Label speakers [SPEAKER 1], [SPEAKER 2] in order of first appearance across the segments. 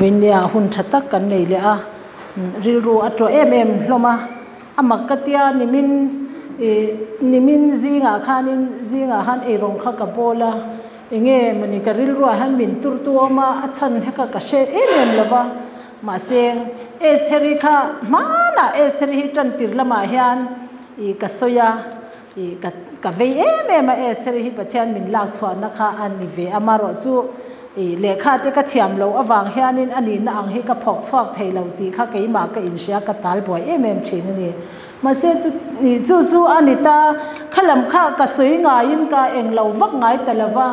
[SPEAKER 1] Vainia hun tha tak kan nei leh a, rilru a tawh em em hlawm a, a mak ka tia nimin ih nimin zingah khanin zingah khan eirawng kha ka bawl a, enge mawni ka rilruah hian min tur tu awm a, a chhan hi kha ka hre em em lo va, mahse Estheri kha hmanah Estheri hi tan tir lamah hian ih ka sawi a. Ih ka ka vei em em a Esther hi Pathian min lak chhuahna kha a ni ve a marawh chu ih lehkha te ka thiam loh avang hianin a nihna ang hi ka phawk chhuak thei lo tih kha keimah ka inhria ka tal buai em em thin a ni. Mahse chu ih chu chu a ni ta khalam kha ka sawi ngaiin ka englo vak ngai ta lova.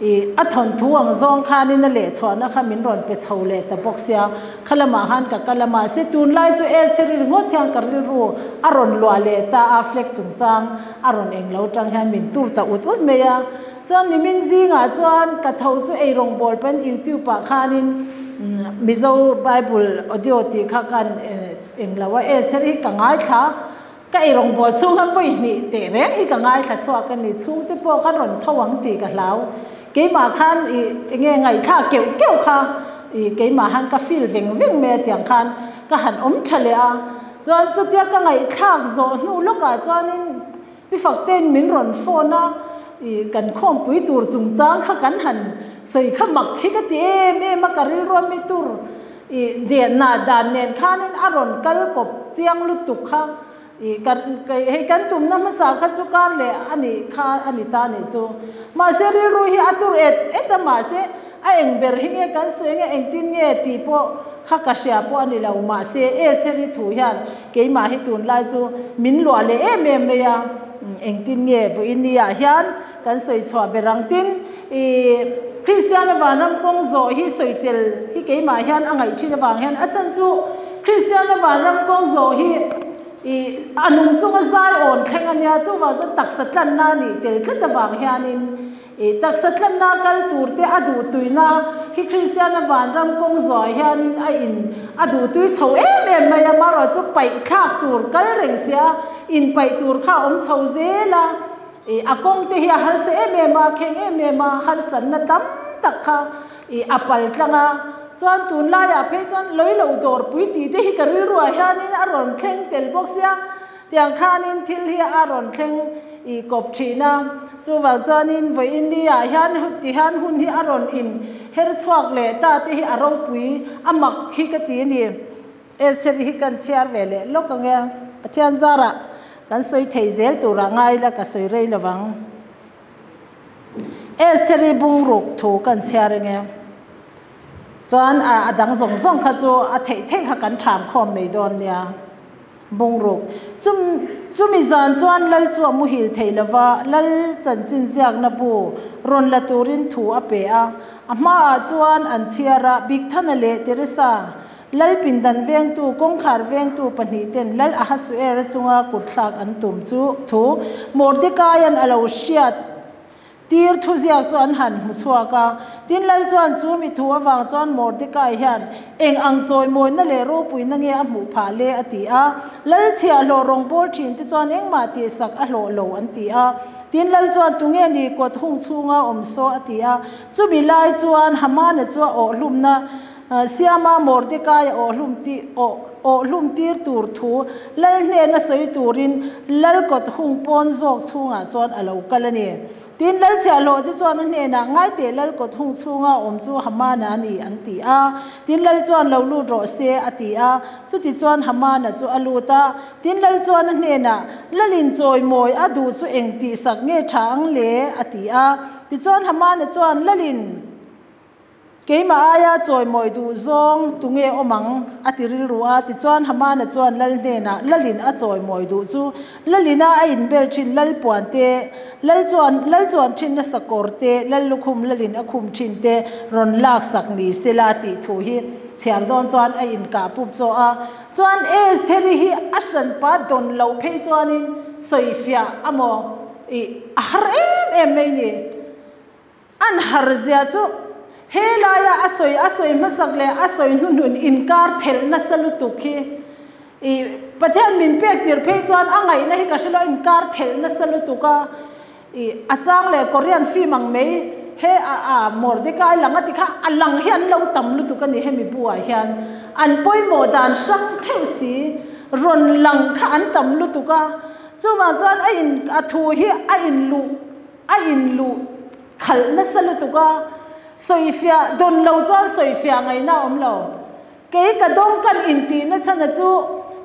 [SPEAKER 1] Ih, a thawnthu ang zawng khanin a lehchhuahna kha min rawn pe chho leh ta bawk sia, kha lamah khan ka kal a, mahse tunlai chu Esther i ringawt hian ka rilru a rawn luah leh ta a, flag chungchang a rawn eng lo tang hian min tur ta ut ut mai a. Chuan nimin zingah chuan ka tho chu eirawng bawl pahin YouTube ah khanin Mizo Bible audio tih kha kan eng lo a, Esther hi ka ngaithla. Ka ei rawngbâwl chhung hian vawi hnih teh reng hi ka ngaithla chhuak a ni. Chhungte pawh khan rawn tho ang tih ka hlau. Keimah khan ih enge ngaihthlak keuh keuh kha ih keimah han ka feel veng veng mai a tiang khan ka han awm tha leh a. Chuan chutia ka ngaihthlak zawh hnu lawkah chuanin Pi Faktein min rawn phone a, ih kan khawmpui tur chungchang kha kan han sawi kha mak hi ka ti em em a, ka rilru a mi tur Ih denna dan nen khanin a rawn kal kawp chiang lutuk kha. Ih kan hei kan tumna hmasa kha chu kar leh a nih kha a ni ta nih chu. Mahse rilru hi a tur et et a mahse a eng ber hi nge kan sawi nge engtin nge tih pawh kha ka hria pawh a ni lo. Mahse Estheri thu hian keimah hi tunlai chu min luah leh em em mai a. Engtin nge vawiin ni ah hian Kan sawi chhuah ber ang tin, i Kristiana vanram kawng zawh hi sawi tel hi keimah hian a ngaih thin avang hian a chan chu Kristiana vanram kawng zawh hi i a nung chunga zai awn thleng a nia, chuvang chuan taksa tlanna a nih tel tlat avang hianin i taksa tlanna kal tur te a duh tuina hi Kristiana vanram kawng zawhah hianin a in a duh tui chho em em mai a, marawh chu paih thlak tur kal reng sia inpaih tur kha a awm chho zel a. Ih a kawng te hi a harsa em em a, kheng em em a, harsanna tam tak kha ih a pal tlang a. Chuan tunlaiah phei chuan lawilo dawr pui tih te hi ka rilruah hianin a rawn thleng tel bawk sia, tiang khanin thil hi a rawn thleng ih kawp thin a. Chuvang chuanin vawiin ni ah hian ti hian hun hi a rawn in her chhuak leh ta te hi a ropui a mak hi ka ti a ni. Esther hi kan chhiar ve leh lawk ang e. Pathian zarah kan sawi thei zel turah ngai ila ka sawi rei lo vang. Esther hi bungruk thu kan chhiar ang e. Chuan a dang zawng zawng kha chu a theih theih kha kan tham khawm mai dawn nia. Bungruk. Chum chumi zan chuan lal chu a muhil thei lo va, lal chanchin ziakna bu rawn la turin thu a pe a. A hmaah chuan an chhiar a, Bigthana leh Teresa Lal pindan vengtu, kawngkhar vengtu pahnih ten Lal Ahasuera chunga kutthlak an tum chu thu Mordekaia'n a lo hriat tir thuziak chu an han hmu chhuak a. Tin, Lal chuan chu mi thu avang chuan Mordekai hian eng ang chawimawina leh ropuina nge a hmuh phah le a ti a. Lal chhiahhlawh rawngbâwl ṭhin te chuan engmah tihsak a hlawh lo an ti a. Tin, Lal chuan tunge ni kawt hung chhunga awm saw a ti a. Chumi lai chuan Hamana chu a awhhlumna Siama Mordekaia awhhlum ti awhhlum tir tur thu Lal hnena sawi turin Lal kawt hung pawn zawk chhungah chuan a lo kal a ni. Tin, Lal chhiahhlawh te chuan a hnenah, Ngaiteh Lal kawt hung chhunga awm chu Hamana a ni, an ti a. Tin, Lal chuan lo lut rawh se, a ti a. Chuti chuan Hamana chu a lut a. Tin, Lal chuan a hnenah, Lalin chawimawi a duh chu eng tihsak nge tha ang le? a ti a. Tichuan Hamana chuan, Lalin, Keimah aia chawimawi duh zawng tunge awm ang? a ti rilru a. Tichuan Hamana chuan lal hnenah, Lalin a chawimawi duh chu Lalina a inbel thin lal puan te, lal chuan lal chuan thinna sakawr te, lal lukhum lalin a khum thin te rawn laksak ni sela tih thu hi chhiar dawn chuan a inkah pup chaw a. Chuan Estheri hi a hranpa dawn loh phei chuanin sawifiah a maw? Ih, a har em em mai ni. An har zia chu he laia a sawi a sawi hmasak leh a sawi hnuhnun inkar thelh nasa lutuk hi i Pathian min pek tir phei chuan a ngaihna hi ka hre lo a inkar thelh nasa lutuk a i a chang leh Korean film ang mai He a a Mordecai lang a ti kha a lang hi an lo tam lutuk a ni hemi buah hian an pawimawh dan hrang theuh si rawn lang kha an tam lutuk a chuvang chuan a in a thu hi a in luh a in luh khalh nasa lutuk a sawifiah dawn lo chuan sawifiah ngaihna a awm lo. Kei ka dawng kan intihna chhana chu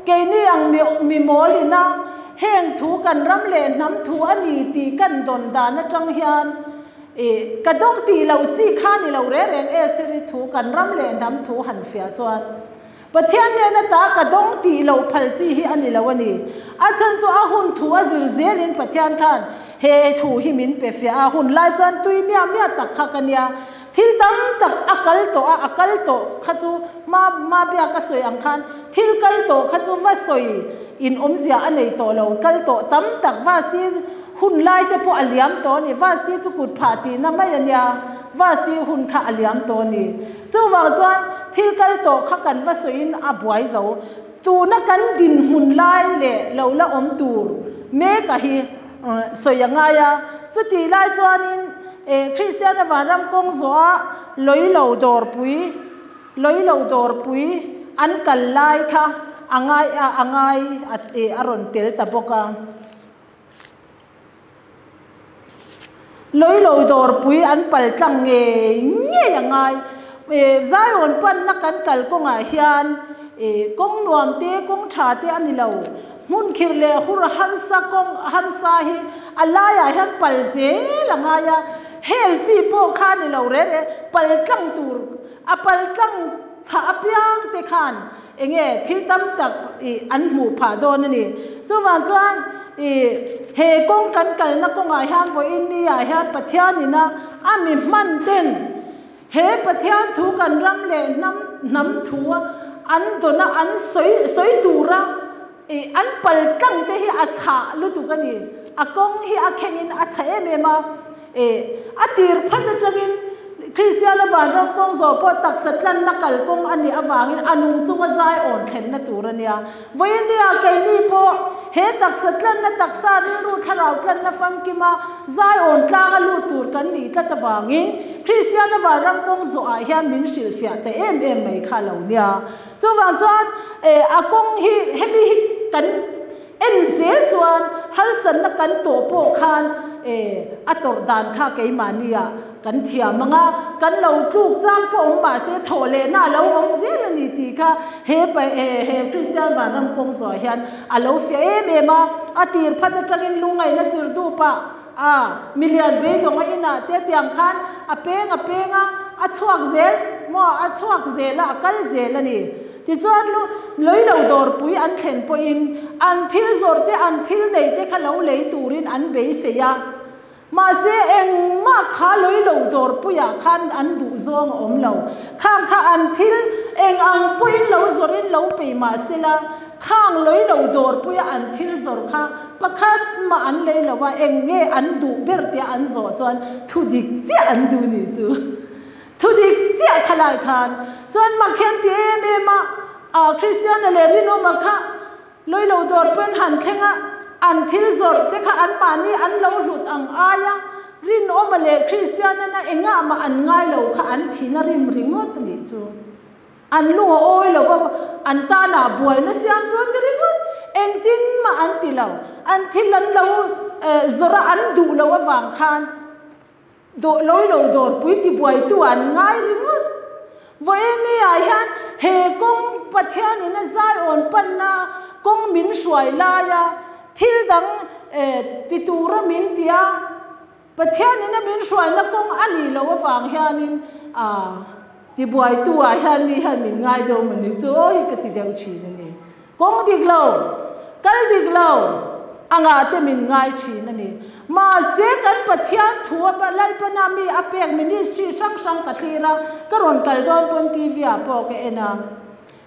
[SPEAKER 1] keini ang mi mi mawl ina heng thu kan ram leh hnam thu a ni tih kan dawn dan atang hian ih ka dawng tih loh chi kha ni lo reng reng e sir i thu kan ram leh hnam thu han fiah chuan Pathian nena ta ka dawng tih loh phal chi hi a ni lo a ni. A chhan chu a hun thu a zir zelin Pathian khan he thu hi min pe fiah a, hun lai chuan tui miah miah tak kha ka nia. Thil tam tak a kal tawh a, a kal tawh kha chu ma ma biak a sawi ang khan thil kal tawh kha chu va sawi in awmzia a nei tawh lo, kal tawh tam tak Vasti hun lai te pawh a liam tawh a ni, Vasti chu kut phah tihna mai a nia, Vasti hun kha a liam tawh a ni. Chuvang chuan thil kal tawh kha kan va sawiin a buai zo, tuna kan dinhmun lai leh lo la awm tur mek a hi sawi a ngai a, chutih lai chuanin Eh, Kristiana vanram kawng zawha lawilo dawrpui, lawilo dawrpui an kal lai kha a ngai a, a ngai a, eh, a rawn tel ta bawk a. Lawilo dawrpui an pal tlang ngei ngei a ngai. Eh, Zion panna kan kal kawngah hian, eh, kawng nuam te, kawng tha te a ni lo. Hmun khirh leh hur harsa kawng harsa hi a laiah hian pal zel a ngai a, hel chi pawh kha ni lo reh reh, pal tlang tur a pal tlang chhah apiang te khan eng nge thil tam tak ih an hmuh phah dawn a ni. Chuvang chuan ih he kawng kan kalna kawngah hian vawiin ni ah hian Pathianin a a mi hman ten he Pathian thu kan ram leh hnam hnam thu a an dawn a an sawi sawi tura ih an pal tlang te hi a chhah lutuk a ni. A kawng hi a khengin a chhah em em a, ih a tir phat atangin Kristiana vanram kawng zawh pawh taksa tlanna kalkawng a nih avangin a nung chunga zai awn thlenna tur a nia. Vawinia keini pawh he taksa tlanna taksa rilru thlarau tlanna famkima zai awn tlanga lut tur kan nih tlat avangin Kristiana vanram kawng zawhah hian min hrilhfiah ta em em mai kha lo nia. Chuvang chuan a kawng hi hemi hi kan en zel chuan harsatna kan tawh pawh khan a tawrh dan kha keimahnia kan thiam ang a, kan lo tluk chang pawh awm mah se thawh lehna a lo awm zel a ni tih kha he he Kristian vanram kawng zawhah hian a lo fiah em em a, a tir phat atangin lungngaihna chir dup ah a milian beidawng a inah te tiang khan a peng a peng a, a chhuak zel maw a chhuak zel a, a kal zel a ni. Tichuan lu lei lo dawrpui an thlen pawhin an thil zawrh te an thil nei te kha lo lei turin an beisei a. Mahse engmah kha lei lo dawrpuiah khan an duh zawng a awm lo. Khang kha an thil eng ang pawhin lo zawrhin lo pei mah sela khang lei lo dawrpuia an thil zawrh kha pakhat mah an lei lo a, eng nge an duh ber tia an zawh chuan thu dik chiah an duh nih chu. Thu dik chiah kha lai khan chuan mak hian ti em em a, a Kristiana leh Rinawma kha lawi lo dawr pawn han thleng a, an thil zawrh te kha anmahni an lo hlut ang aia Rinawma leh Kristiana na engah mah an ngai lo kha an thin a rim ringawt a nih chu. An lung a awi lo va, an tanah buaina siam chu an ni ringawt, engtin mah an ti lo, an thil an lo zawrh a an duh loh avang khan Dawh lawi lo dawrpui tibuaitu an ngai ringawt. Vawiini ah hian he kawng Pathianin a zai awn panna kawng min hruai laia thil dang ti tura min ti a, Pathianin a min hruaina kawng a nih loh avang hianin tibuaitu ah hian mi hian min ngai deuh maw ni chu aw hi ka ti deuh thin a ni. Kawng dik lo, kal dik lo angah te min ngai thin a ni. Mahse kan Pathian thu a Lalpana mi a pek ministry hrang hrang ka thlir a, ka rawn kal dawn pawn TV ah pawh ka en a.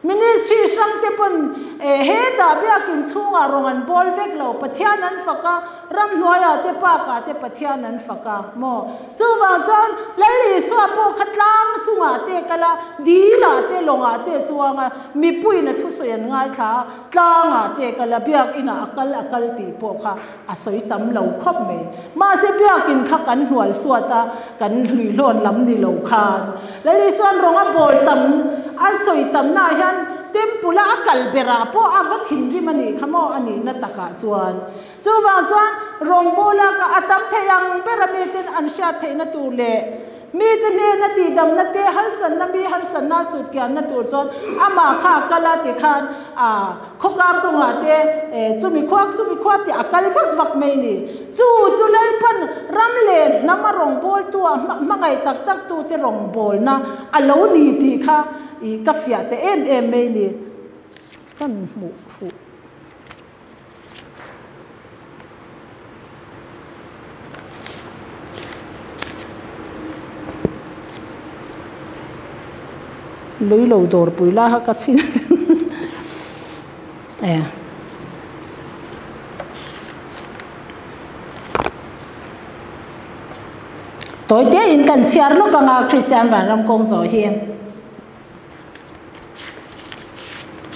[SPEAKER 1] Ministry hrang te pawn hetah biakin chhungah rawng an bawl vek lo, Pathian an fak a, ramhnuaiah te park ah te Pathian an fak a maw? Chuvang chuan Lal Isua pawh kha tlang chungah te kal a, dil ah te lawng ah te chuang a, mipuiin a thusawi an ngaithla a, tlang ah te kal a, biakin ah a kal a kal tih pawh kha a sawi tam lo khawp mai. Mahse biakin kha kan hnual suat a, kan hluihlawn lam ni lo khan Lal Isuan rawng a bawl tam, a sawi tamnaah hian temple a a kal berah pawh a va thinrim a nih kha maw a nihna takah chuan. Chuvang chuan rawngbawla ka a tam thei ang bera miten an hriat theihna tur leh mite hnena tihdamna te, harsatna mi harsatna sutkianna tur chuan amah kha a kal a tikhan a Khawkar kawngah te chumi khua chumi khua tih a kal vak vak mai ni. Chu chu Lalpan ram leh hnam a rawngbawltu a hmangaih tak tak tu te rawngbawlna a lo ni tih kha ih ka fiah ta em em mai ni. Kan hmuh fuh. Lui lo dawr pui lai kha ka chhin e. Tawi te in kan chhiar lawk anga Kristian Vanram kawng zawh hi.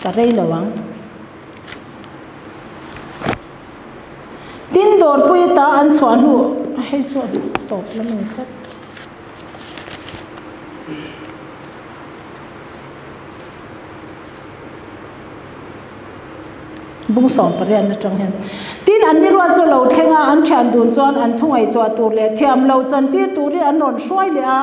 [SPEAKER 1] Ka rei lo ang. Tin dawrpui ata an chhuah hnu hei chu a tawp lam ang tlat. Bung 18 atang hian. Tin an ni ruat chu lo thleng a, an thian dun chuan an thu ngaihtuah tur leh thiam lo chantir turin an rawn hruai leh a,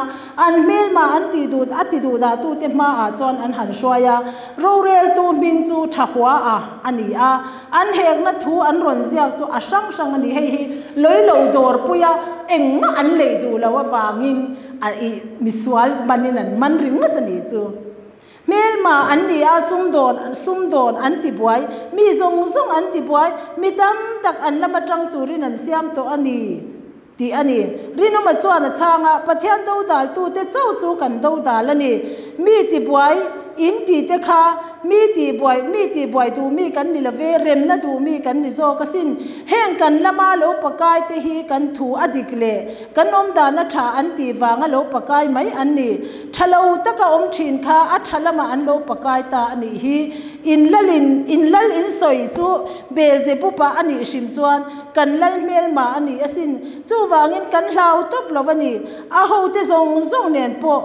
[SPEAKER 1] an hmelma an tih duh a ti duh dah tute hmaah chuan an han hruai a. Roreltu hming chu Thahua a a ni a, an hekna thu an rawn ziak chu a hrang hrang a ni. Hei hi lawilo dawrpui a engmah an lei duh lo avangin a ih misual manin an man ringawt a nih chu. Hmelma an ni a, sumdawn sumdawn an ti buai, mi zawng zawng an ti buai, mi tam tak an lama tang turin an siam tawh a ni, tih a ni. Rinawma chuan a chhang a, Pathian dodaltute chauh chu kan dodal a ni. Mi ti buai in tih te kha mi tih buai mi tih buai duh mi kan ni love, remna duh mi kan ni zawk asin. Heng kan lama lo pakai te hi kan thu a dik leh kan awmdan a tha an tih vanga lo pakai mai an ni. Tha lo taka awm thin kha a tha lamah an lo pakai ta a nih hi. In lalin in lal in sawi chu Beelzebub-a a nih hrim chuan kan lal hmelma a ni asin. Chuvangin kan hlau tawp lo a ni. A hote zawng zawng nen pawh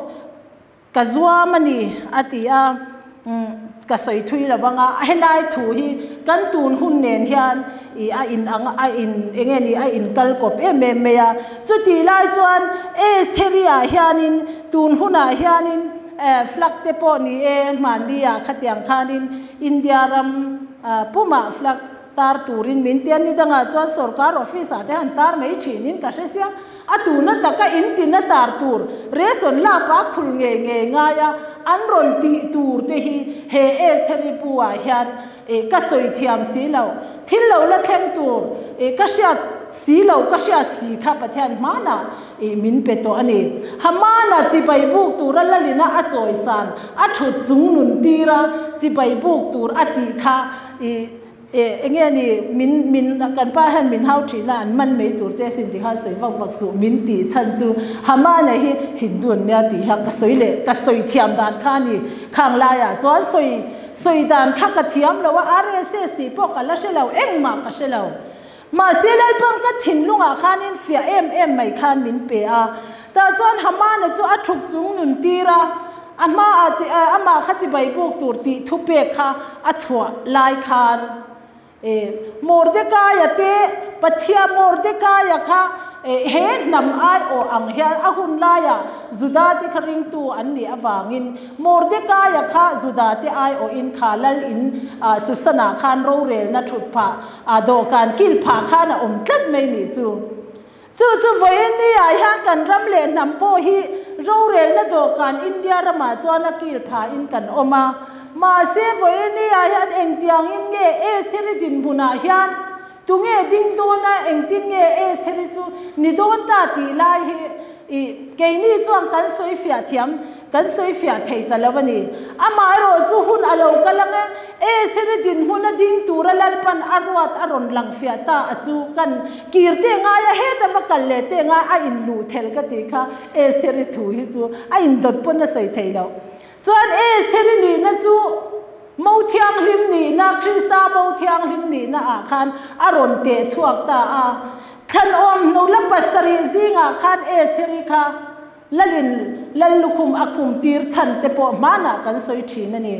[SPEAKER 1] Ka zuam a ni, a ti a. Ka sawi thui lo vang a, helai thu hi kan tun hun nen hian i a in ang a in eng nge ni a in kal kawp em em mai a. Chutih lai chuan Estheri-ah hianin tun hunah hianin flag te pawh ni e, hmanni-ah khatiang khanin India ram pumah flag tar turin min ti a, ni dangah chuan sorkar office-ah te han tar mai thinin ka hre sia. A tuna taka in tina tar tur ration lak a khul ngei ngei ngai a, an rawn tih tur te hi he Estheri pu ah hian ka sawi thiam si lo, thil lo la thleng tur ka hriat si lo, ka hriat si kha Pathian hmanah min pe tawh a ni. Hamana chibai buk tura lalina a chawisan a thut chung nun tira chibai buk tur a tih kha Eh, enge ni, min, min, kan pa hian min hau thihna an man mai tur che asin tih kha sawi vak vak suh, min tih chhan chu Hamana hi Hindu an nia tih hian ka sawi leh, ka sawi thiam dan kha a ni. Khang laiah chuan sawi, sawi dan kha ka thiam lo a, RSS tih pawh ka la hre lo, engmah ka hre lo. Mahse Lalpang ka thinlungah khanin fiah em em mai khan min pe a. Tah chuan Hamana chu a thuk chung nun tir a, a hmaah chi amah kha chibai buk tur tih thupek kha a chhuah lai khan e Mordekaia te Pathian Mordekaia kha he hnam aiawh ang hian a hun laiah Juda te kha ringtu an nih avangin Mordekaia kha Juda te aiawhin kha lal in Susanah khan rorelna thut phah a dawhkan kil phah khan a awm tlat mai nih chu. Chu chu vawiin ni ah hian kan ram leh hnam pawh hi rorelna dawhkan India ramah chuan a kil phahin kan awm a. Mahse vawiin ni ah hian engtiangin nge Estheri dinhmunah hian tunge ding dawn a, engtin nge Estheri chu ni dawn ta tih lai hi I keini chuan kan sawi fiah thiam, kan sawi fiah thei ta lo a ni. Amaherawh chu hun a lo kal ang e, Eseri dinhmun a ding tura Lalpan a ruat a rawn lang fiah ta a chu kan kir te ngai a, heta va kal leh te ngai a inluh thelh ka tih kha Eseri thu hi chu a indawt pawn a sawi thei lo. Chuan Eseri nihna chu Mo thianghlim nihna, Krista mo thianghlim nihna ah khan a rawn teh chhuak ta a. Thlanawm hnu la pasarih zingah khan Eseri kha Lalin Lal lukhum a khum tir chhan te pawh hmanah kan sawi thin a ni.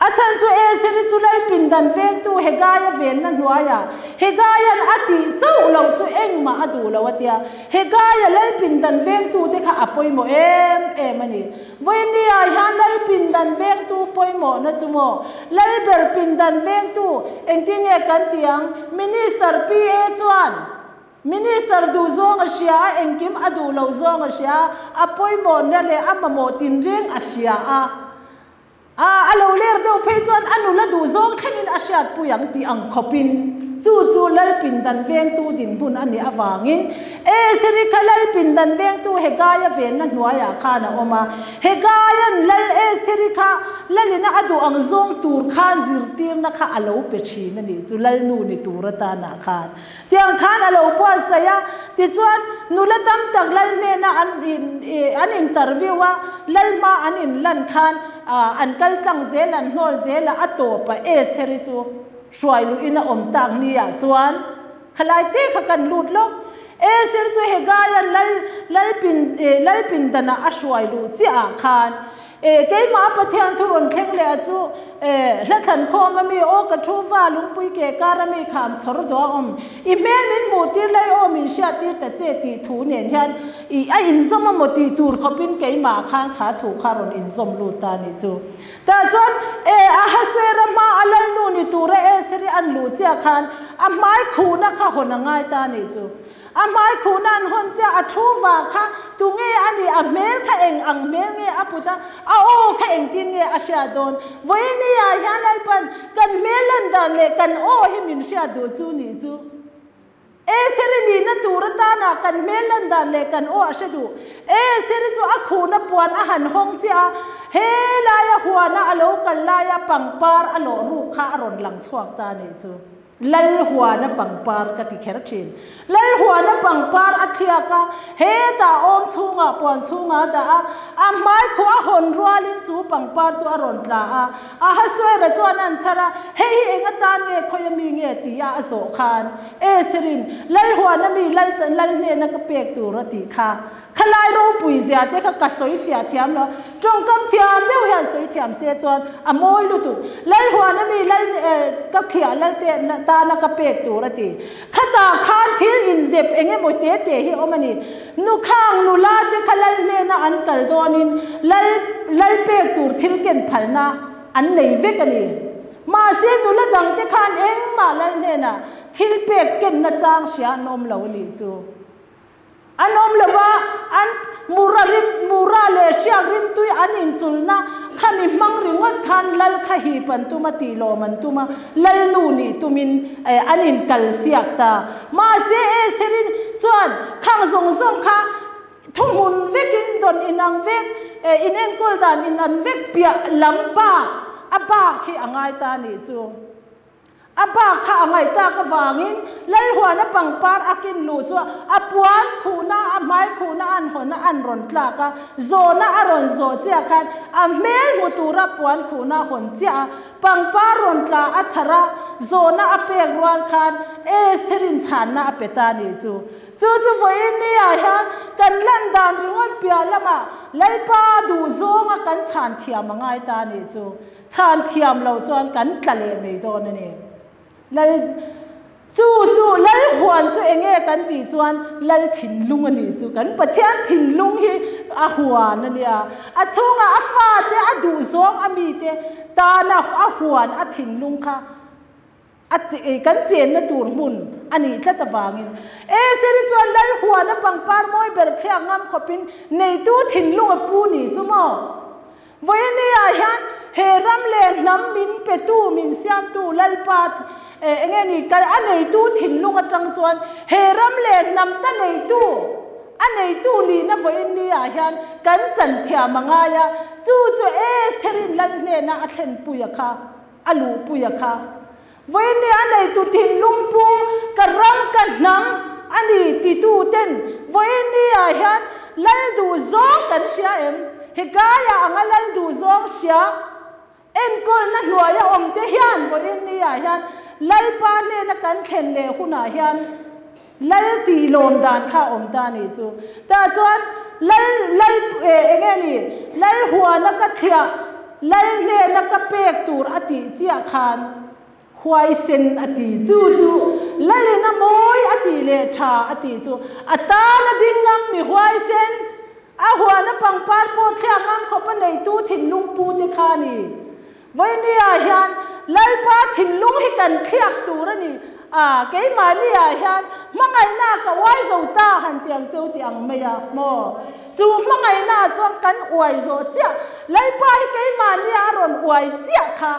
[SPEAKER 1] A chhan chu Eseri chu Lal pindan vengtu Hegaia venna hnuaiah Hegaia'n a tih chauh loh chu engmah a duh lo a tia. Hegaia Lal pindan vengtute kha a pawimawh em em a ni. Vawinia hian Lal pindan vengtu pawimawhna chu maw? Lal ber pindan vengtu engtin nge kan tih ang? Minister PA chuan Minister duh zawng a hria a, engkim a duh loh zawng a hria a, a pawimawhna leh a mamawh tinreng a hria a. A, a lo ler deuh phei chuan a nula duh zawng thlengin a hriatpui ang tih ang khawpin chu chu Lal pindan vengtu dinhmun a nih avangin Eseri kha Lal pindan vengtu Hegaia venna hnuaiah khan a awm a. Hegaia'n Lal Eseri kha Lalina a duh ang zawng tur khan zirtirna kha a lo pe thin a nih chu Lalnu ni tur atanah khan. Tiang khan a lo buatsaih a, tichuan nula tam tak lal hnena an an interview a, lal hma an in lan khan an kal tlang zel an hnawl zel a, a tawp a Estheri chu hruai luh in a awm tak ni ah chuan khalai te kha kan lut lawk. Esther chu Hegaia lal lalpin lalpindan ah a hruai luh chiah ah khan E, keimah Pathian thu rawn thleng leh a chu, e, hla thlan khawm a mi, aw ka thu va lungpui ke kar a mi kham chhawr duah a awm. I hmel min hmuh tir lai aw min hriat tir ta che tih thu nen hian i a inzawm a maw tih tur khawpin keimah khan kha thu kha rawn inzawm lut ta nih chu. Tah chuan, e, Ahasuera hma a lalnu ni tura Eseri an luh chiah khan a hmai khuhna kha hawn a ngai ta nih chu. A hmai khuhna an hawn chiah, a thu vah kha tunge a nih, a hmel kha eng ang hmel nge a put a, a aw kha engtin nge a hriat dawn. Vawinia hian Lalpan kan hmel lan dan leh kan aw hi min hriat duh chu nih chu. Eseri nihna tur atana kan hmel lan dan leh kan aw a hre duh. Eseri chu a khuhna puan a han hawng chiah a, he laia huana a lo kal laia pangpar a lawh ruk kha a rawn lang chhuak ta nih chu. Lalhuana pangpar ka ti kher thin. Lalhuana pangpar a thliak a, hetah awm chhungah puan chhungah a dah a, a hmai khuh a hawn rualin chu pangpar chu a rawn tla a. Ahasuera chuan a an chhar a, Hei hi eng atan nge khawi ami nge? ti a a zawh khan Esrin, Lalhuana mi Lal Lal hnena ka pek tur a tih kha. Khalai ropui zia te kha ka sawi fiah thiam lo. Tawngkam thiam deuh hian sawi thiam se chuan a mawi lutuk. Lalhuana mi lal ka thiah lal te tana ka pek tur a ti. Khatah khan thil inzep eng emaw te te hi awm a ni. Nukhang nula te kha lal hnena an kal dawnin lal lal pek tur thil ken phalna an nei vek a ni. Mahse nula dang te khan engmah lal hnenah thil pek kenna chang hria an awm lo a nih chu. An awm lo va, an mura rim, mura leh hriak rimtui an inchulna khami hmang ringawt khan lal kha hip an tum a, tihlawm an tum a, lal nu nih tumin an inkal siak ta. Mahse, Estherin chuan khang zawng zawng kha thuhmun vekin dawn inang vek, inenkawl dan inan vek piah lam bak, a bak hi a ngai ta a nih chu. A bak kha a ngaih tak avangin Lalhuana pangpar a kin luh chu a puan khuhna, a hmai khuhna an hawn a, an rawn tlak a, zawhna a rawn zawh chiah khan a hmel hmu tura puan khuhna a hawn chiah a, pangpar rawn tla a chhar a, zawhna a pek rual khan Estherin chhanna a pe ta nih chu. Chu chu vawiin ni-ah hian kan lan dan ringawt piah lamah Lalpa duhzawnga kan chhan thiam a ngai ta nih chu. Chhan thiam lo chuan kan tla leh mai dawn a ni. Lal chu chu Lal huan chu eng nge kan tih chuan Lal thinlung a nih chu. Kan Pathian thinlung hi a huan a nia. A chhungah a fate a duh zawng a mite tana a huan a thinlung kha A kan chenna tur hmun a nih tlat avangin Eseri chuan Lal huana pangpar mawi ber thliak ngam khawpin neitu thinlung a pu ni chu maw? Vawinia hian he ram leh hnam min petu, min siamtu Lalpa enge ni a neitu thinlung atang chuan he ram leh hnam ta neitu. A neitu nihna vawiin ni ah hian kan chan thiam a ngai a, chu chu Estherin lal hnena a thlenpui a kha, a luhpui a kha. Vawiin ni a neitu thinlung pu ka ram ka hnam a ni titu ten vawiin ni ah hian lal duh zawng kan hria em? Hegai-ah anga lal duh zawng hria Enkawlna hnuaia awmte hian vawiin niah hian Lalpa hnena kan thlen leh hunah hian Lal tih lawm dan kha a awm ta a nih chu. Tah chuan Lal, Lal eng nge ni, Lal huana ka thliah, Lal hnena ka pek tur a tih chiah khan huaisen a ti. Chu chu Lalin a mawi a tih leh tha a tih chu a tan a ding ngam mi huaisen. A huana pangpar pawh thliak ngam khawp a neitu thinlung pu te kha a ni. Vawinia hian Lalpa thinlung hi kan thliak tur a ni. A, keimahniah hian hmangaihna ka uai zo ta han ti ang cheu ti ang mai a, maw? Chu hmangaihna chuan kan uai zawh chiah, Lalpa hi keimahnia a rawn uai chiah kha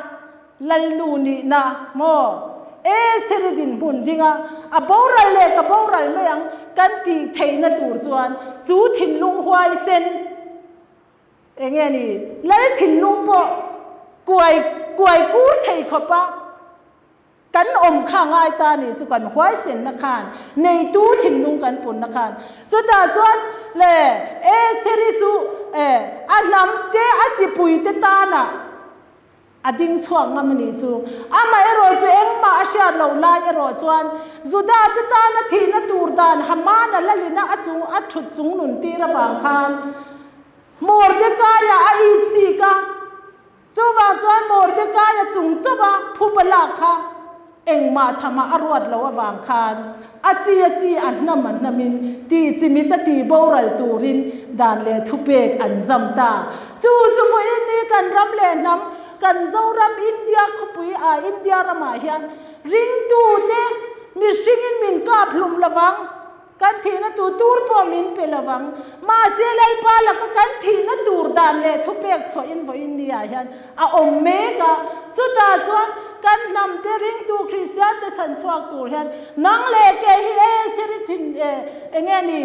[SPEAKER 1] Lalnu nihna maw? E Siri dinhmun dinga a boral leh ka boral mai ang kan tih theihna tur chuan chu thinlung huaisen eng nge ni Lal thinlung pawh kuai kuai kur thei khawpa kan awm kha ngai ta ni chu kan huaisenna khan neitu thinlung kan punna khan chutah chuan le E Siri chu e a hnam te a chipui te tana A ding chhuak ngam a nih chu. Amaherawh chu engmah a hriat loh lai erawh chuan Juda te tana thihna tur dan Hamana lalina a chung a thut chung nun tir avang khan Mordekaia a it sik a. Chuvang chuan Mordekaia chung chauha phuba lak kha engmah thamah a ruat loh avang khan a chi a chi a hnam a hnamin tih chimit a tih boral turin dan leh thupek an zam ta. Chu chu vawiin ni kan ram leh hnam, kan Zoram India khawpui ah India ramah hian ringtute mihringin min kap hlum lovang. Kan thihna tur tur pawh min pe lo vang. Mahse Lalpa laka kan thihna tur dan leh thupek chhuahin vawiin ni ah hian a awm mek a. Chutah chuan kan hnam te ringtu Kristian te chhan chhuak tur hian nang leh kei hi e seri thin e enge ni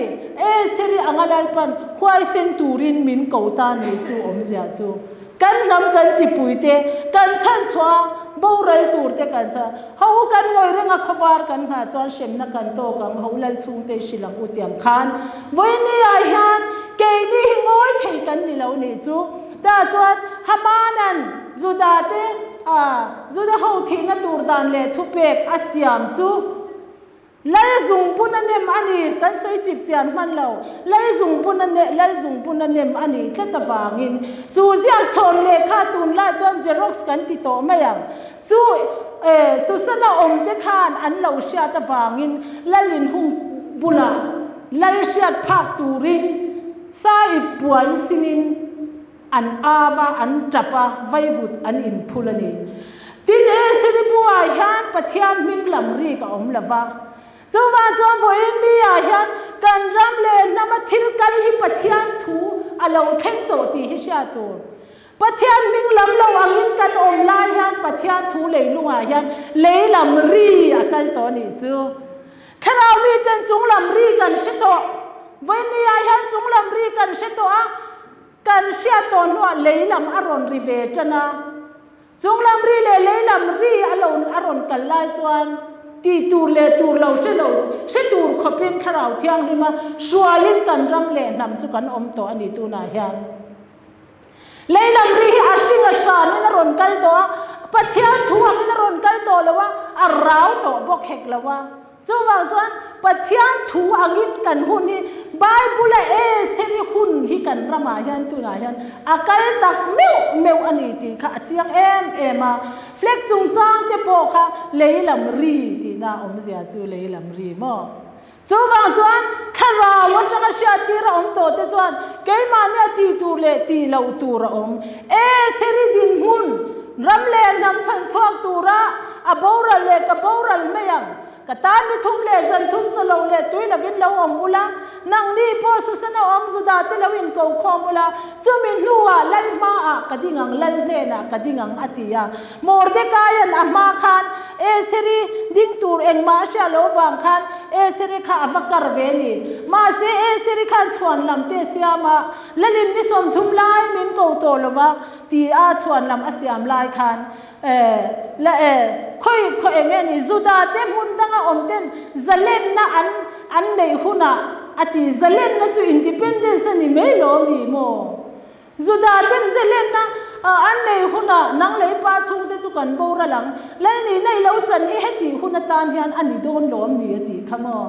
[SPEAKER 1] e seri anga Lalpan huaisen turin min ko ta ni chu awmzia chu. Kan hnam kan chipui te kan chhan chhuah a, boral tur te kan chhan. Ho u kan ngawi reng a, khawvar kan nghah chuan hremna kan tawk ang, ho lal chhung te hrilh ang u tiang khan. Vawiini ah hian keini hi ngawi thei kan ni lo nih chu. Tah chuan Hamanan Juda te ah Juda ho thihna tur dan leh thupek a siam chu. Lal zungbun a nem a ni, kan sawi chip chian hman lo. Lal zungbun a ne, Lal zungbun a nem a nih tlat avangin chu ziak chhawn lehkha tunlai chuan Xerox kan ti tawh mai ang. Chu eh Susana awm te khan an lo hriat avangin Lal inhung bulah Lal hriat phak turin Sahib puan sinin an av a, an tap a, vaivut an inphul a ni. Tin, Esiribu-ah hian Pathian hming lam rik a awm lo va. Chuvang chuan vawiin mi-ah hian kan ram leh hnama thil kal hi Pathian thu a lo thleng tawh tih hi hriat tur. Pathian hming lam lo angin kan awm lai hian Pathian thu leilungah hian lei lam ri a kal tawh a nih chu. Thlarau miten chung lam ri kan hre tawh. Vawiin ni-ah hian chung lam ri kan hre tawh a. Kan hriat tawh hnuah lei lam a rawn ri ve tan a, chung lam ri leh lei lam ri a lo a rawn kal lai chuan tih tur leh tur lo hre lo hre tur khawpin Thlarau Thianghlima hruaiin kan ram leh hnam chu kan awm tawh a ni tunah hian. Lei lam ri hi a hring a hranin a rawn kal tawh a, Pathian thu angin a rawn kal tawh lo a, a rau tawh bawk hek lo a. Chuvang chuan Pathian thu angin kan hun hi Bible-a Estheri hun hi kan ramah hian tunah hian a kal tak meuh meuh a ni tih kha a chiang em em a. Flag chungchang te pawh kha lei lam ri tihna awmzia chu lei lam ri maw? Chuvang chuan thlarau atanga hriattir a awm tawh te chuan keimahnia tih tur leh tih loh tur a awm. Estheri dinhmun ram leh hnam chhan chhuak tura a boral leh ka boral mai ang. Ka tan ni thum leh zan thum chaw lo leh tui lovin lo awm ula, nangni pawh Susana awm Juda te lo inko khawm ula, chumi hnuah lal hmaah ka ding ang, lal hnenah ka ding ang, a ti a. Mordekaia'n a hma khan Eseri ding tur engmah a hria lo vang khan Eseri kha a va kar ve ni. Mahse Eseri khan chhuan lam te a siam a, Lalin ni 30 lai min ko tawh lo va, ti a chhuan lam a siam lai khan Eh, la eh, khawi khaw eng nge ni, Juda te hmun danga awm ten zalenna an an neih hunah a ti, zalenna chu independence a ni mai lo mi maw? Juda ten zalenna an neih hunah nang leh i pa chhungte chu kan boral ang, Lalnihna i lo chan hi hetih hun atan hian a ni dawn lawm ni a tih kha maw?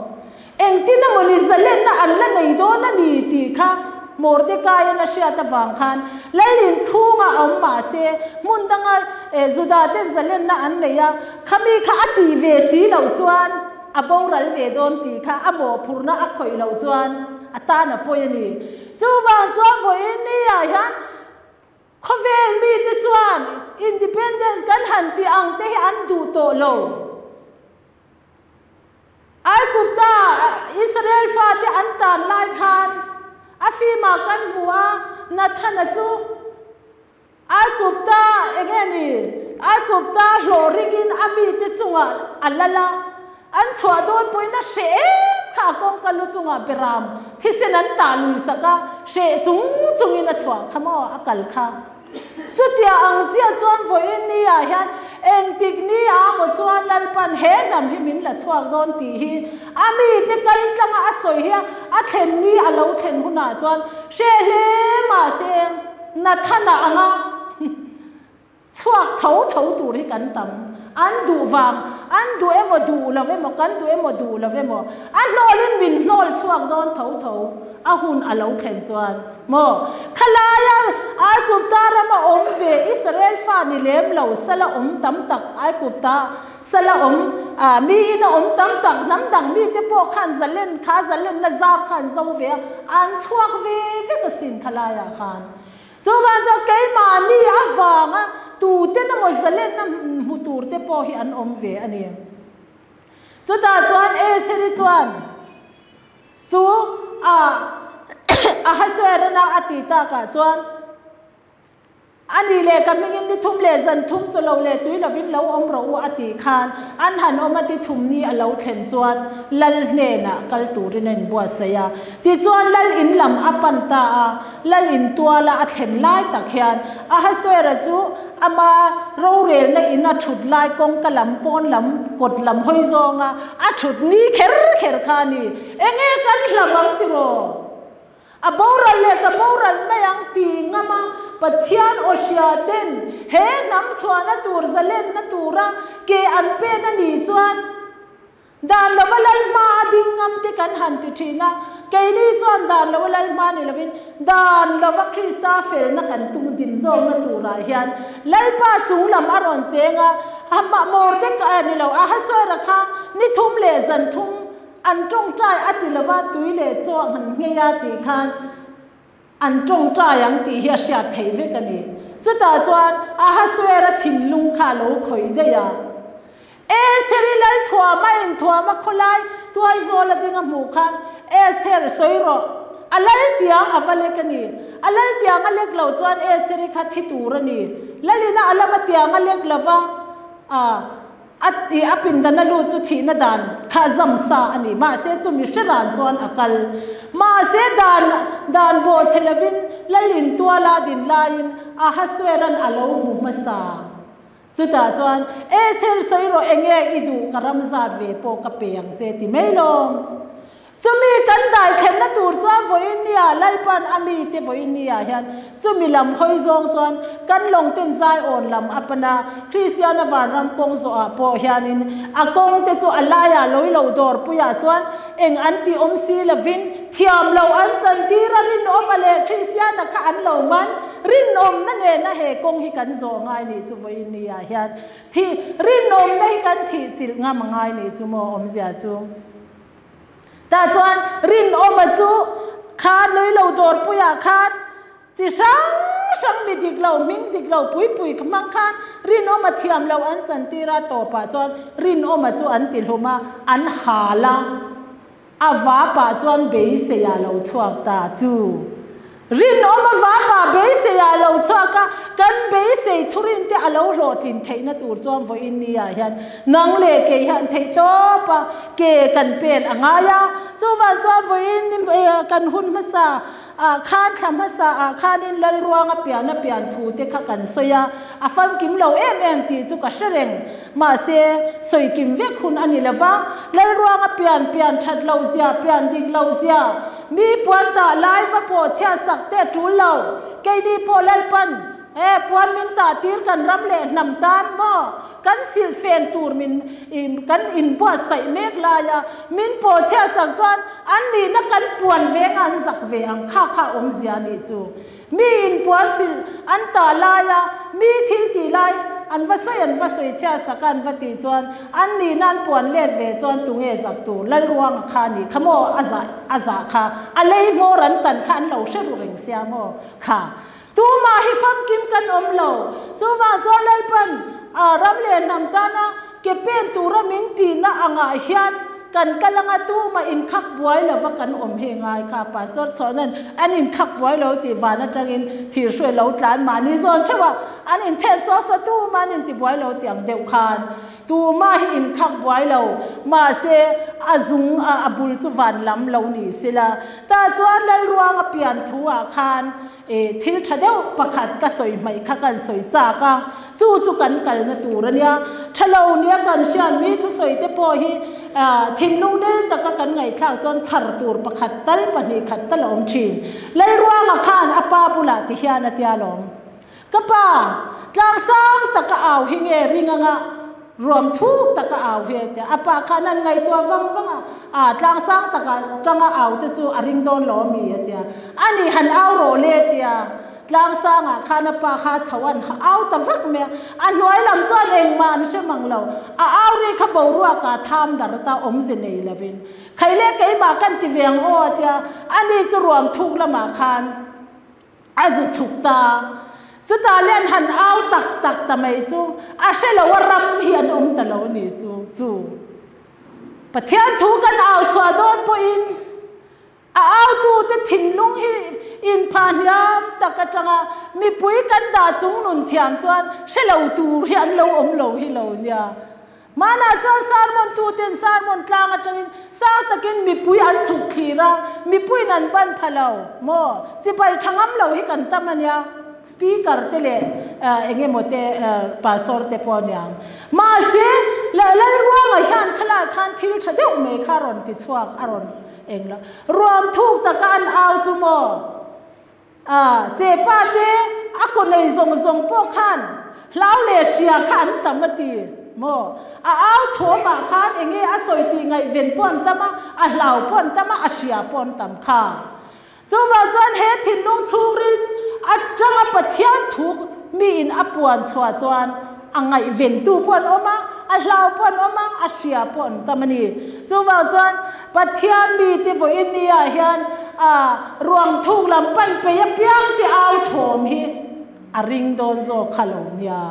[SPEAKER 1] Engtin emaw ni zalenna an la nei dawn a ni tih kha Mordekaia'n a hriat avang khan lal in chhungah a awm mah se hmun danga Juda ten zalenna an nei a, khami kha a tih ve si loh chuan a boral ve dawn tih kha a mawhphurhna a khawih loh chuan a tan a pawi a ni. Chuvang chuan vawiin niah hian Khawvel mite chuan independence kan han tih ang te hi an duh tawh lo. Aigupta Israel fate an tan lai khan a fimah kan hmu a, Nathana chu Aigupta enge ni, Aigupta hlawh ringin a mite chungah a lal a, an chhuah dawn pawhin a hreh em kha a kawngka lu chungah beram thisen an tah lui sak a, hreh chung chungin a chhuah kha maw a kal kha. Chutia ang chiah chuan vawiin ni ah hian engtik ni ah maw chuan Lalpan he hnam hi min la chhuak dawn tih hi a mite kal tlanga a sawi hi a thlen ni a lo thlen hunah chuan hre hle mahse Nathana anga chhuak tho tho tur hi kan tam. An duh vang, an duh emaw duh lo emaw, kan duh emaw duh lo emaw, a hnawlin min hnawl chhuak dawn tho tho a hun a lo thlen chuan maw? Khalaia Aigupta rama awm ve Israel fa ni lem lo sala awm tam tak, Aigupta sala awm miin a awm tam tak, hnam dang mite pawh khan zalen kha zalenna zar kha an zo ve a, an chhuak ve vek asin khalaiah khan. Chuvang chuan keimahni avanga tuten emaw zalenna hmu turte pawh hi an awm ve a ni. Chutah chuan Estheri chuan chu a Ahasuerana a ti takah chuan, A nih leh ka hmingin ni thum leh zan thum chu lo leh tui lovin lo awm rawh u a tih khan an han awm a ti thum ni a lo thlen chuan lal hnenah kal turin a inbuatsaih a. Tichuan lal in lam a pan ta a. Lal in tuala a thlen lai tak hian Ahasuera chu ama rorelna in a thut lai kawngka lam pawn lam kawt lam hawi zawnga a thut ni kher kher kha a ni. Enge kan hlauh ang tiraw? A boral leh ka boral mai ang ti ngam a, Pathian aw hria ten he hnam chhuahna tur zalenna tura ke an pen a nih chuan Dan lova lal hma a ding ngam te kan han ti thin a, keini chuan dan lova lal hma ni lovin dan lova Krista felna kan tung din zawkna turah hian Lalpa chung lam a rawn cheng a, a Mordecai ni lo, Ahasuera kha ni thum leh zan thum an tawngtai a ti lova tui leh chaw a han nghei a tih khan an tawngtai ang tih hi a hriat theih vek a ni. Chutah chuan Ahasuera thinlung kha a lo khawih daih a. Estheri lal thuam a inthuam a khawlai tual zawl a ding a hmuh khan, Esther, sawi rawh. A lal tiang a va lek a ni. A lal tiang a lek loh chuan Estheri kha thi tur a ni. Lalina a lama tiang a lek lo va, a a i a pindan a lut chu thihna dan kha a zam sa a ni. Mahse chumi hre ran chuan a kal. Mahse dan dan bawhchhe lovin lal intuala din laiin Ahasueran a lo hmu hmasa. Chutah chuan, Esther sawi rawh enge i duh ka ram zat ve pawh ka pe ang che ti mai lawm. Chumi kan dai thlenna tur chuan vawiin nia Lalpan a mite vawiin nia hian chumi lam hawi zawng chuan kan lawng ten Zion lam a pan a, Kristiana vanram kawng zawhah pawh hianin a kawng te chu a laiah lawilo dawrpuiah chuan eng an ti awm si lovin thiam loh an chantir a rinawma leh Kristiana kha an lo man Rinawmna nena he kawng hi kan zawh ngai nih chu vawiin ni ah hian thi rinawmna hi kan thih chilh ngam a ngai nih chu maw awmzia chu. Tah chuan rinawma chu khan lei lo dawrpuiah khan chi hrang hrang mi dik lo, hming dik lo pui pui hmang khan Rinawma thiam loh an chantir a, tawpah chuan Rinawma chu an ti hlum a, an hal a. A vapa chuan beisei ah lo chhuak ta chu. Rinawm a vapa beisei ah lo chhuak a, kan beisei thurin te a lo hlawhtlin theihna tur chuan vawiin ni ah hian nang leh kei hian theihtawp a ke kan pen a ngai a. Chuvang chuan vawiin kan hun hmasa ah khan thla hmasa ah khanin Lalruanga pian a pian thu te kha kan sawi a, a famkim lo em em tih chu ka hre reng. Mahse, sawi kim vek hun a ni lo va, Lalruanga pian pian that loh zia, pian dik loh zia, mi puan tah lai va pawh chhiat sak te a tul lo. Keini pawh Lalpan, he puan min tah tir kan ram leh hnam tan maw? Kan silh fen tur min kan inbuatsaih mek laia min pawh chhiat sak chuan an nihna kan puan venga an zak ve ang kha kha awmzia nih chu. Mi inpuan silh an tah laia mi thil tih lai an va sawi an va sawi chhia sak a an va tih chuan an nihna an puan let ve chuan tunge zak tur Lalruanga kha a nih kha maw a zah a zah kha a lei hmawr an tan kha an lo hre ru reng sia maw kha tumah hi famkim kan awm lo chuvang chuan Lalpan a ram leh hnam tana ke pen tura min tihna angah hian Kan kal anga tumah inkhak buai lova kan awm hi ngai kha Pastor Chhawnan an inkhak buai lo tih van atangin thir hruai lo tlan mahni zawn theuh a, an inthen saw saw tumah an inti buai lo tih ang deuh khan tumah hi inkhak buai lo mahse a zung a a bul chu van lam lo ni sila tah chuan Lalruanga pian thu ah khan E, thil tha deuh pakhat ka sawi hmaih kha kan sawi chak a, chu chu kan kalna tur a nia. Tha lo nia kan hriat mi thusawi te pawh hi thinlung nel taka kan ngaihthlak chuan chhar tur pakhat tal pahnih khat tal a awm thin. Lalruanga khan a pa bulah ti hian a tia lawm. Ka pa, tlang sang taka au hi nge ring anga Ruam thuk taka au hi a tia. A pa khan an ngaihtuah vang vang a, a tlang sang takah tanga au te chu a ring dawn lo ami a tia. A nih han au rawh le a tia. Tlang sangah khan a pa kha chho an au ta vak mai a. A hnuai lam chuan engmah an hre mang lo. A au ri kha boruak ah tham dar ta awmze nei lovin. Khaile keimah kan ti ve ang aw a tia. A ni chu ruam thuk lamah khan. A zu chhuk ta. Chutah lian han au tak tak ta mai chu a hre lo a ram hi an awm ta lo a ni chu chu. Pathian thu kan au chhuah dawn pawhin a autute thinlung hi inphah hniam tak atanga mipui kan dah chung nun thiam chuan hre lo tur hi an lo awm lo hi lo nia. Hmanah chuan sermon tuten sermon tlang atangin sang takin mipui an chhuk thlir a, mipuiin an ban pha lo maw? Chibai tha ngam lo hi kan tam a nia, speaker te leh eng emaw te pastor te pawh a niang. Mahse, Lalruanga hian khalai khan thil tha deuh mai kha a rawn ti chhuak, a rawn eng lo. Ruam thuk taka an au chu maw? A, chepa te a kaw nei zawng zawng pawh khan hlau leh hria kha an tam a ti maw? A au thawmah khan enge a sawi tih ngaihven pawh an tam a, a hlau pawh an tam a, a hria pawh an tam kha. Chuvang chuan he thinlung chhungril atanga Pathian thu miin a puan chhuah chuan A ngaihventu pawh an awm a, a hlau pawh an awm a, a hria pawh an tam a ni. Chuvang chuan Pathian mite vawiin ni ah hian a ruang thuk lam pan pei apiang te au thawm hi a ring dawn zawk kha lo nia.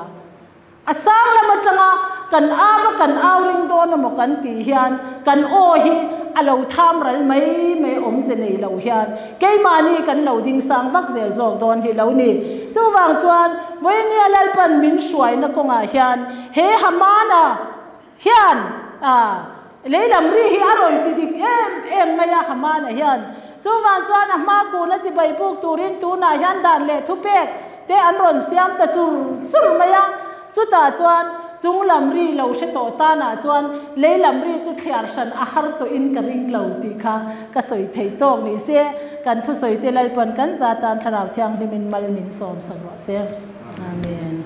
[SPEAKER 1] A sang lam atanga kan au a kan au ring dawn emaw kan tih hian kan aw hi a lo tham ral mai mai awmze nei lo hian keimahni kan lo ding sang vak zel zawk dawn hi lo ni. Chuvang chuan Vawinia Lalpan min hruaina kawngah hian he Hamana hian a leilam ri hi a rawn ti dik em em mai a Hamana hian. Chuvang chuan a hma kuna chibai buk turin tunah hian dan leh thupek te an rawn siam ta chur chur mai a. Chutah chuan chung lam ri lo hre tawh tanah chuan lei lam ri chu thliar hran a har tawhin ka ring lo tih kha ka sawi thei tawk ni se, kan thusawi te Lalpan kan za tan Thlarau Thianghlimin mal min sawm sak rawh se. Amen.